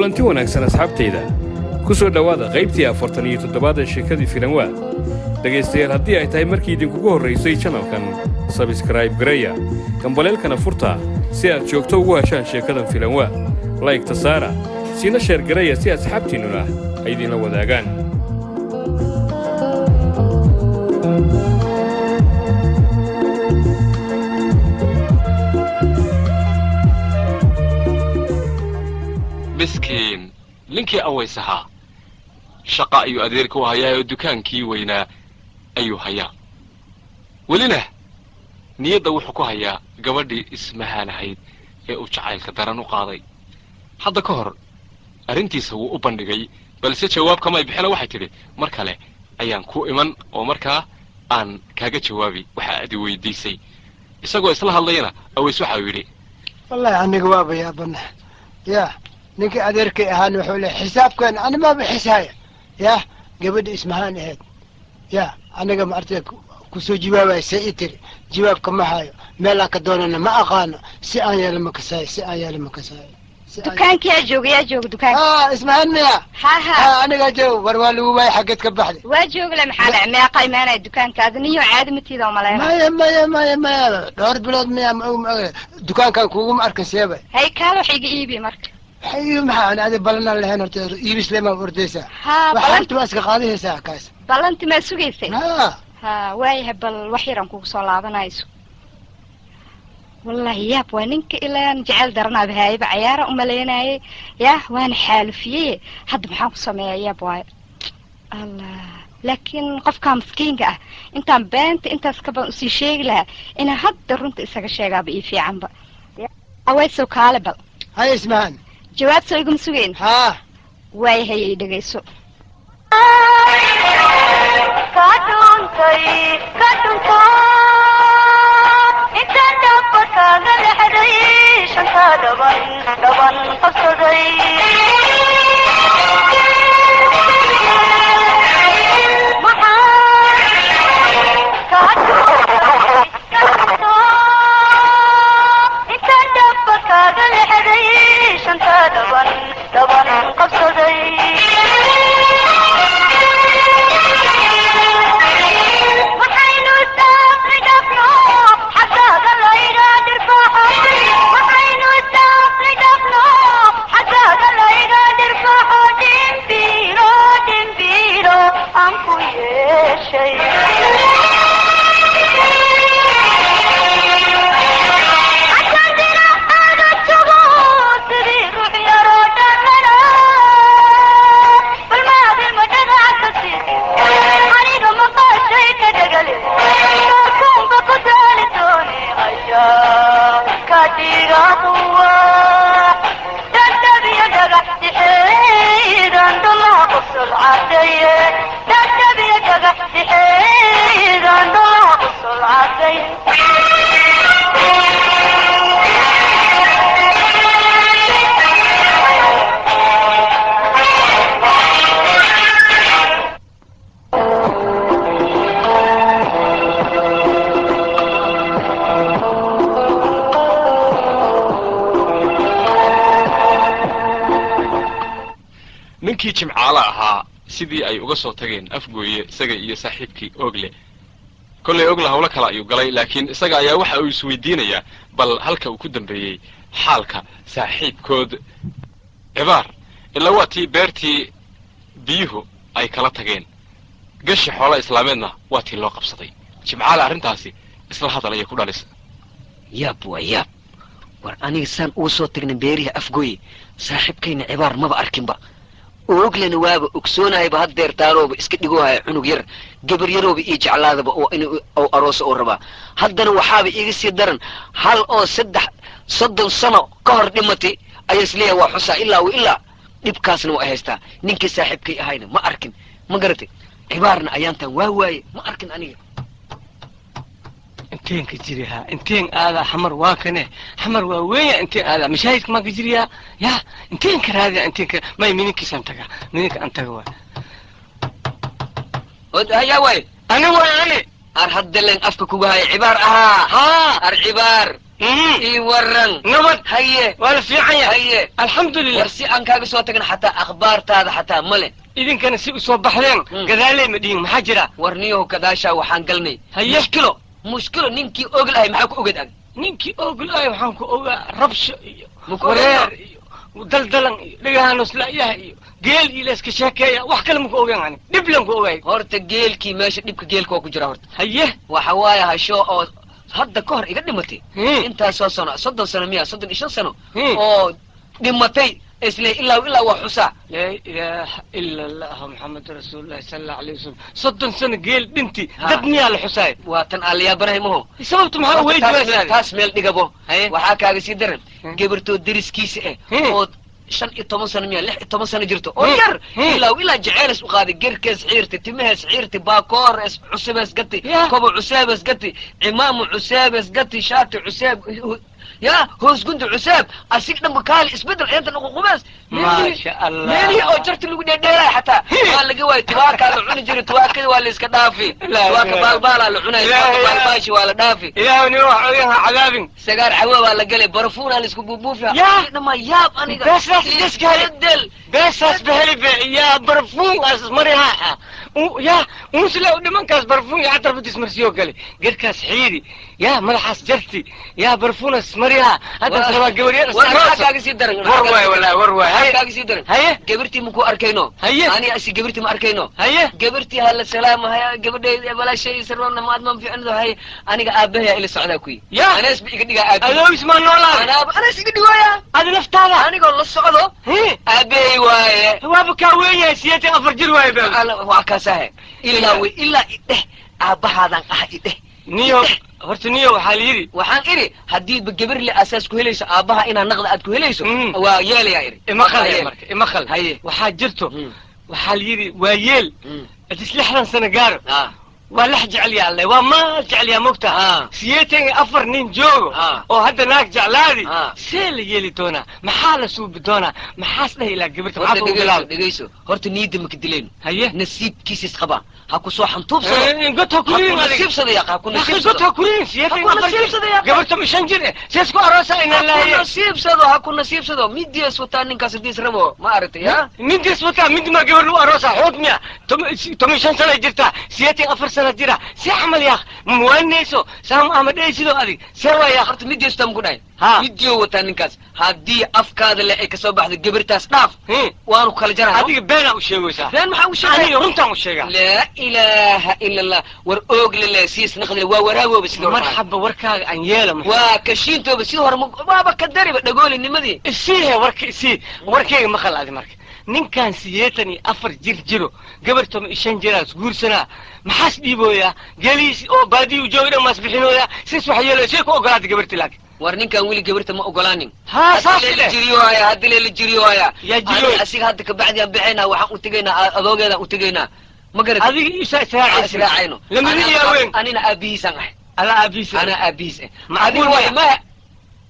Kulanti wanaagsan, asxaabtayda. Ku soo dhowaada qaybtii 47aad ee sheekadii Filanwaa. Dhegaystayaal, haddii ay tahay markii idinkugu horraysay channelkan, subscribe gareeya, gambaleelkana furta si aad joogto ugu heshaan sheekadan Filanwaa. Like-ta saara, siina share gareeya si asxaabtiinnuna ay idinla wadaagaan. Miskiin ninkii Aways ahaa shaqa ayuu adeerka u hayaa oo dukaankii weynaa ayuu hayaa. Welina niyadda wuxuu ku hayaa gabadhii Ismahaan ahayd ee uu jacaylka daran u qaaday. Hadda ka hor arrintiisa wuu u bandhigay, balse jawaab kamay bixina. Waxay tidhi, "Mar kale ayaan ku iman oo markaa aan kaaga jawaabi waxa aad i weydiisay." Isagoo isla hadlayana, Aways waxa uu yidhi: Wallahi aniga waaba yaabana ya. Ninkii adeerkay ahaan wuxuu leeyahay xisaabkan ani maaba xishaaya ya. Gabadha Ismahaan ahayd ya, aniga ma artay kusoo jawaabaya. See i tiri? Jawaabka ma hayo, meelaan ka doonana ma aqaano. Si aan yeelo ma kasaayo, si aan yeelo ma kasaayo. Dukaankii yaa jooga? Yaa jooga dukaanka? Ah, Ismahaan miya? Ha ha. Ha, anigaa jooga. War waa lagu waayay, xaggeed ka baxday? Waa joogle. Maxaa dhac? Meeqa imaanaya dukaanka? Ada niyo caadi matiida oo maleyna. Maya, maya, maya, maya, dhowr bilood miya? Ma og, ma og, dukaankan kuguma arkin. Seebay? Hay, kaal wax iga iibi marka. Waxay maxaa? Ani adi balanaan lahayn horta, iibis lemaa ordaysaa? Ha. Waxa balan horta waa iska qaadahaysaa kaas. Balanti maa sugaysay? Ha. Ha, waayahay. Bal wax yaraan kugu soo laabanayso. Wallahi yaab waa ninka, ilaan jecel daranaaba haayaba, cayaara umalaynayay yah, waana xaalufiyey. Hadda maxaan ku sameeyaa? Yaab waayo Allah. Laakiin qofkaa maskiinka ah intaan beenta intaas ka badan usii sheegi lahaa, inaan hadda runta isaga sheegaaba ii fiicanba. Awaysow, kaale bal. Hay, Ismahaan. Jawaab soo iguma sugeyn? Ha. Waayahay, ay dhegayso. Ka dhuntay, ka dhunto intaan dhaba kaaga lexday, shanta dhaban dhaban qabsaday. Maxaa ka dhuntay, ka dhunto intaan dhaba kaaga lexday, shanta dhaban dhaban qabsaday? Waxaynu dhaafni dhafno xaggaaga layga dhirfaxo, waxaynu dhaafni dhafno xaggaaga layga dhirfaxo. Dhimbiilo, dhimbiilo aan ku yeeshay. Haddaan dhinacaaga tago sidii ruux yaroo dhamana, bal maadilma dhagac ka sii aniga maqashay ka dhagale, kaarkuunba ku daali doone ayaa ka dhiga quwa dhadhabiyo dhagax dixeedan dhulaa qusul cadaye, dhadhabiyo dhagax dixeedan dhulaa qusul caday. Ninkii Jimcaale ahaa sidii ay uga soo tageen Afgooye, isaga iyo saaxiibkii Ogle, kollay Ogle hawlo kale ayuu galay, laakiin isaga ayaa waxa uu isweydiinayaa bal halka uu ku dambeeyey xaalka saaxiibkood Cibaar. Ilaa waa tii beertii biyuhu ay kala tageen, gashi xoola islaameedna waa tii loo qabsaday. Jimcaale arrintaasi isla hadal ayay ku dhalisa. Yaab waa yaab. War aniga saan uga soo tagnay beerihi Afgooye, saaxiibkayna Cibaar maba arkinba. Ooglena waaba ogsoonahayba, haddeertaanooba iska dhigoohaya cunug yar, gabar yarooba ii jeclaadaba oo in u aroosa oo rabaa. Haddana waxaaba iiga sii daran hal oo 33 sano ka hor dhimatay ayaa isleeyahay waa xusaa ilaa wa ilaa. Dhibkaasna waa haystaa. Ninkii saaxiibkay ahayna ma arkin, ma garatay? Cibaarna ayaantan waa waaye, ma arkin aniga. Inteen ka jirihaa? Inteen aadaa? Xamar waa kane, Xamar waa weenya. Inteen aadaa? Mashaahidka maan ka jiriyaa ya? Inteen ka raadiya? Inteen ka may? Mininkiisaan tagaa, mininka aan taga waay. Od hayaa waay. Ani waay, ani. Ar hadda len afka kuga haya, Cibaar ahaa. Haa. Ar Cibaar. Ii waran. Nabad. Haye. Waa la fiican yahay. Haye. Alxamdulilah. War si aan kaaga soo tagin xataa akhbaartaada xataa male. Idinkana si usoo baxdeen gadaaley ma dhihin, maxaa jira? War niyahow, gadaashaa waxaan galnay Haye. mushkilo, mushkilo. Ninkii ogl ahay maxaa ku oged ag? Ninkii oglaayo waxaan ku ogaa rabsho iyo Ma ku wareer iyo daldalan iyo dhagahanusla'yaha iyo geel iyo layska sheekeeya. Wax kale ma ku ogaan, ani dhib lan ku ogaay. Horta geelkii meesha dhibka geelka waa ku jira horta. Haye. Waxa waaye hasho oo hadda ka hor iga dhimatay intaasoo sano, 30 sano miya, 35 sano oo dhimatay isle ilaa ilaa waa xusaa. Laa ilaaha ila allah, Maxamed rasuulullahi sala allahu alayh wasalam. 30 sano geel dhinti dad miyaa la xusaay? Waa tan aan la yaabanahay maho. Sababtu maxaa Horta taas weydiwaysaa? Taas meel dhigabo. Haye. Waxaa kaaga sii daran gabartoo deriskiisa ah oo 15 sano miya, 16 sano jirto oo yar ilaa ilaa jeceylas u qaaday, gerkees xiirtay, timahees xiirtay, baakoor es cusubees gati, kobo cuseebes gati, cimaamu cuseebes gati, shaati cuseeb, ya hoos gundi cuseeb, asig dhanba kaali isbedel inta ququbees. Maasha Allah. Meelihii oo jarti lagu dheerdheeraya xataa waa laga waayay. Tubaakaa la cuni jiray, tubaakadii waa la iska dhaafi. Ilaahi Tubaaka ilaahi. baalbaalaa la cunaya, tubaaka Ilaahi. baalbaashi waa la dhaafi. Ilaahu nin wax ogan ha cadaabin. Sagaar cawa waa la galay, barafuunaa la isku buubuufiya. Dhama yaab aniga. Beesaas iska Isbedel. Beesaas baheli be yaa barfuun as mariha yaa unsla dhimankaas barfuun iyo catar badis marsiyo gale, gerkaas xiiri, yaa madaxaas jarti, yaa barfuunas mariha hadda rabaa gabariyada. War maxaa kaaga sii daran? War waay, wallahi war waay. Maxaa Haye. kaaga sii daran? Haye. Gabartii maku arkayno. Haye. Ani asi gabartii ma arkayno. Haye. Gabartii hala salaama, haya gabadhay walaashay sarwana maad ma fiicnado. Haye, aniga aabahay ila socdaa kuyi. Anees ba iga dhigaa aabahay. Adoogis maa noolaa? Anaaba anees iga dhigooya. Adi naftaada. Anigoo la socdo aabahay waaye. Waaba kaa weyn yahay, 84 jir waaye be. Waa kaasahe ilaa wey ilaa idheh aabbahaadan ah idheh. Niyo horta, niyo waxaa la yidhi Waxaan idhi haddiiba gabar le asaas ku helayso aabbaha inaa naqda aad ku helayso waa yeelayaa idhi. Ima Waa qalde yeel. Marka ima qal. Haye. Waxaa jirto waxaa la yidhi waa yeel hadis 60 sano gaaro waa lex jecel yaa alle, waa maal jecel yaa mogta. 84 nin joogo oo hadda naag jeclaadi, see la yeeli doonaa? Maxaa la suubi doonaa? Maxaas dheh ilaa gabarta Horta maxaa ugu dhegeyso, bilaabay? Dhegeyso horta, niyadda maka dilayno. Haye. Nasiibkiisa isqabaa, ha ku soo xantuubsado. God ha Ha ku kuriin adiga. nasiibsado yaqa, ha ku Akhi, god nasiibsado. ha kuriin. Siyeetan Ha ku afar jir nasiibsado yaqa. Gabarta ma 5 jir eh sees ku aroosa inaan Ha ku laaye. nasiibsado, ha ku nasiibsado. Midias wataa ninkaas haddii is rabo, ma aragtay ya? Mindiis wataa, mid ma gabar lagu aroosa xoog miya? 15 sana jirtaa, 84 sana jira, see camal yaaq muwaanayso saam ama dhehaysidoo adig see waa yaaq? Horta midias tam ku dhahay. Ha. Midiyo wataa ninkaas, haddii afkaada le ay kasoo baxdo gabartaas dhaaf, waanu kala jaraya. Adiga beenaa u sheegaysaa. Been maxaa u sheegaya? Aniga runtaan u sheegaa. Laa ilaaha ila allah. War oogle le siis naqdile waa waraagooba sidii hore. Marxaba, warkaaga aan yeela. Waa kashiintooba sidii hore waaba ka dariba dhagoolinimadii. Isiihe warka, isii warkayga maqal adi. Marka ninkan 84 jir jiro gabar 15 jiraas guursanaa, maxaas dhiibooyaa? Geliis oo baadiyu jooga dhan maas bixinooyaa, sis wax yeelayo, see ku ogolaatay gabarti laakiin? War ninkan weli gabarta ma ogolaanin. Haa, saas Haddi leh. leela jiriyoohaya, haddi leela jiriyoohaya. Yaa jiriyooy. Ani asiga hadda kabacdi aan bixaynaa, waxaan u tegaynaa adoogeedaan u tegaynaa, ma garat? Adiga isa israacaysa. Israacayno. Lamidi yaa weyn. Anina aabihiisaan ahay. Ala aabihiisa. Anaa aabihiis ah. Macquul Adiga maya. waa maya,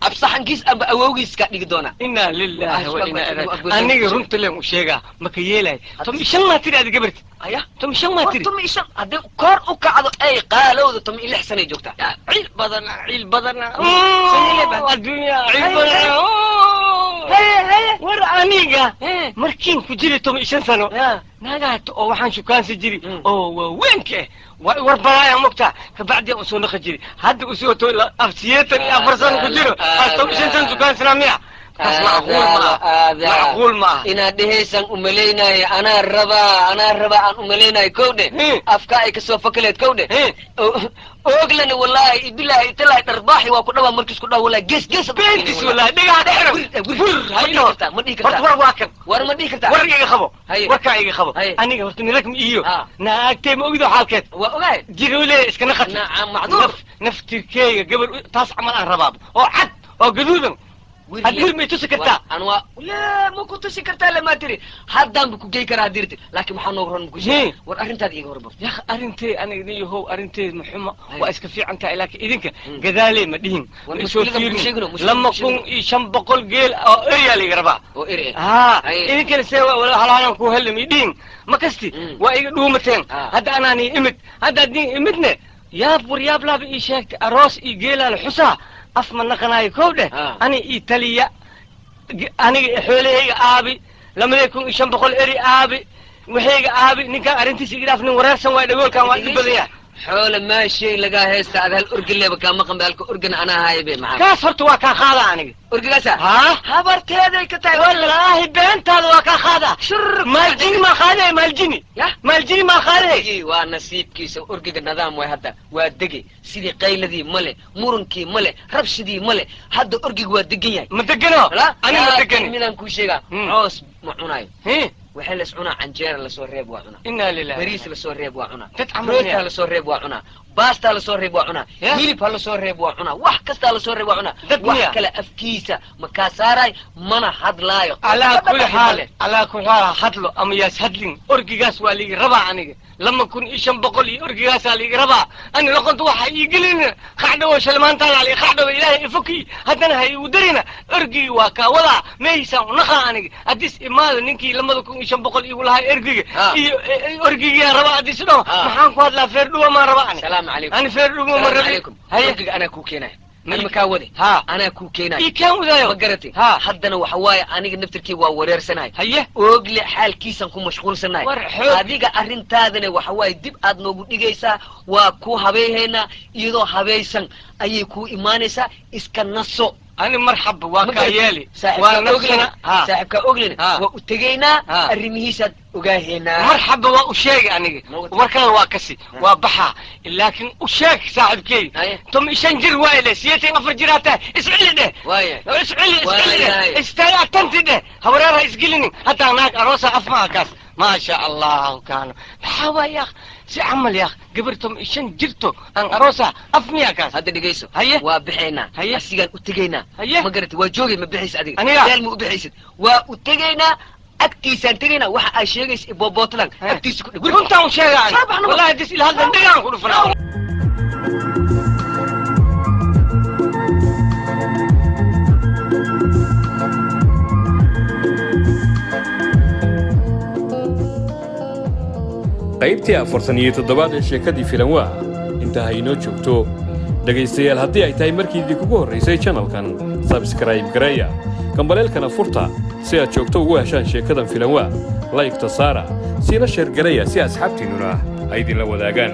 absaxankiis amba awowgiis kaa dhigi doonaa. Inaa lillahi wa inaa Asbaab- ilaihi. Aniga runta leen u sheegaa, maka yeelay. 15 maa tiri adi gabarti? Aya. 15 maa War tiri? 15 haddii kor u kacdo ay qaalowda 16 sanay joogtaa. Ciil badana, ciil badana. Sanile ba. Adduunya ciil Haye, badana. Haye, haye. War aniga markiin ku jiri 15 sano naagaata oo waxaan shukaansi jiri oo waaweynka ah waa war baraaya mogtaa, kabacdi aan usoo naqi jiri. Hadda usoo to 84 sano ku jiro aas 15 sano shukaansanaa miya? Taas macquul ma aha, macquul ma aha. Inaad dhehaysaan umalaynaayo anaa rabaa, anaa rabaa aan umalaynaayo kowdhe. Afka ay kasoo fakaleed kowdhe. Ooglana wallaahi bilaahi talaahi dharbaaxi waa ku dhawaa markiis ku dhawa wallahi gees gees. Beentis wallahi dhagaha dhexro Wir, wir ma dhihi hayno. kartaa, ma dhihi Horta kartaa. war waa kan. War ma dhihi kartaa? War iga qabo. Haye. Warkaa iga qabo. Haye. Aniga horta nirag ma iyo Ha. naagtay ma ogdo xaalkeed. Waa ogahay. Jiroole iskana qati. Nacam, macduur. Naftirkeyga gabar taas camal aan rabaaba oo cad oo gaduudan haddii may tusi kartaa? Anwaa laa ma ku tusi kartaa, lamaa tiri haddaan ba ku gey karaa haddii rti, laakiin maxaa nooga horan ku sheegay? War arrintaada iiga hormar. Yakh, arrintay aniga niyahow, arrinteed ma xuma. Haye. Waa iska fiican tahay, laakiin idinka gadaaley ma dhihin. War Ma isoo mushkilada ma ku fiirin. sheegino, mushkilada lama ma ku kun sheegino. iyo 500 geel oo eryaa laiga rabaa. Oo eri eh. Haa. Haye. Idinkana see halaalan ku helna ma dhihin, ma kasti. Waa iga dhuumateen. Hadda anaani imid, hadda adin imidne yaab war yaab laaba ii sheegtay aroos iyo geelaa la xusaa. Af ma naqanayo kow dheh. Ah. Ani ii taliya, aniga xoolahayga aabi, 2500 eri aabi, waxayga aabi, ninkaan arrintiisa iga dhaaf, nin wareersan waay, dhagoolkan waa dhib badan yahay. Xoole maa shay lagaa haysta, ad hal orgileeba kaa maqan ba, halka organa anaa haaya be, maxaa? Kaas horta waa kaa qaada aniga. Orgigaasa? Haa. Habarteeday ka tahay. Wallaahi beentaada, waa kaa qaada. Shur. Maaljini maa qaaday, maaljini. Yah. Maaljini maa qaaday. Orgigii waa nasiibkiisa, orgiga nidaam waay, hadda waa dege, sidii qayladii male, murunkii male, rabshidii male, hadda orgiga waa degan yahay. Ma degano. La? Ani ma Laakiin degani. Midaan kuu sheegaa, coos ma cunayo. Waxay las cunaa canjeera lasoo reeb waa cunaa. Inaa lilahi. Bariis lasoo reeb waa cunaa. Dad camal Rootaa miyaa? lasoo reeb waa cunaa, baastaa lasoo reeb waa cunaa. Ya? Hilib ha lasoo reeb waa cunaa, wax kastaa lasoo reeb waa cunaa. Dad Wax miyaa? kale afkiisa ma kaa saaraay, mana hadlaayo. Calaa kuli xaal, calaa kuli xaal, ha hadlo ama yaas hadlin, orgigaas waa liigi rabaa aniga. 2500 iyo orgigaasaa liigi rabaa. Ani loqonta waxa ii gelina qacdhawo shalmaantaala li qacdhawo, ilaahay ifoki, haddana ha igu darina. Orgigi waa kaa wadaa meehiisaan unaqaa aniga haddis imaado ninkii 2500 igu lahaa ergiga iyo orgigiyaa rabaa haddis dhaho. Maxaan ku hadlaa? Feerdhuwa maan rabaa ani. Salaamu calaykum. Ani feerdhuwa ma Salaamu rabi. calaykum. Haye. Orgiga anaa kuu keenaya, ani makaa wade. Ha. Anaa kuu keenaya. Ii keen wadaayo. Ma garatay? Ha. Haddana waxa waaye aniga naftirkii waa wareersanahay. Haye. Oogle xaalkiisan ku mashquulsanahay. War xoog. Adiga arrintaadana waxa waaye dib aad noogu dhigaysaa, waa kuu habayhaynaa, iyadoo habaysan ayay kuu imaanaysaa, iska naso. Ani marxaba, waa Ma kaa garatay? yeeli. Waa Saaxiibkaa nafsana. oglina, Ha. saaxiibkaa oglina, Ha. waa u tegaynaa. Ha. Arrimihiisaad ogaahaynaa. Marxaba, waa u sheegay aniga. Warkada waa kasi, waa baxaa, laakiin u sheeg saaxiibkey. Haye. 15 jir waay leh, 84 jiraa tahay, iscili dheh. Waaya. Iscili, iscili dheh. Waayahay. Istaaga tanti dheh, habareer ha isgelinin hataa naag aroosa af maaha kaas. Maasha Allahu kaano, maxaa waay yaakh, si camal yaakh, gabar 15 jirto aan aroosa af miyaa kaas? Hadda dhegayso. Haye. Waa bixaynaa. Haye. Asigaan u tegaynaa. Haye. Ma garatay? Waa joogay, ma bixaysa adiga? Aniga? Meel ma u bixaysid, waa u tegaynaa, agtiisaan tegaynaa, waxa aa sheegaysa iboobootlan agtiisa ku dhig. Runtaan u sheega ani. Soo baxno. Wallahi dis ila hadlan dhegaan ku dhufanaa. Qaybtii 47aad ee sheekadii Filanwaa inta ha inoo joogto. Dhegaystayaal, haddii ay tahay markii idinkugu horraysay channelkan, subscribe gareeya, gambaleelkana furta si aad joogto ugu heshaan sheekadan Filanwaa. Like-ta saara, siina share gareeya si asxaabtiinnuna ay idinla wadaagaan.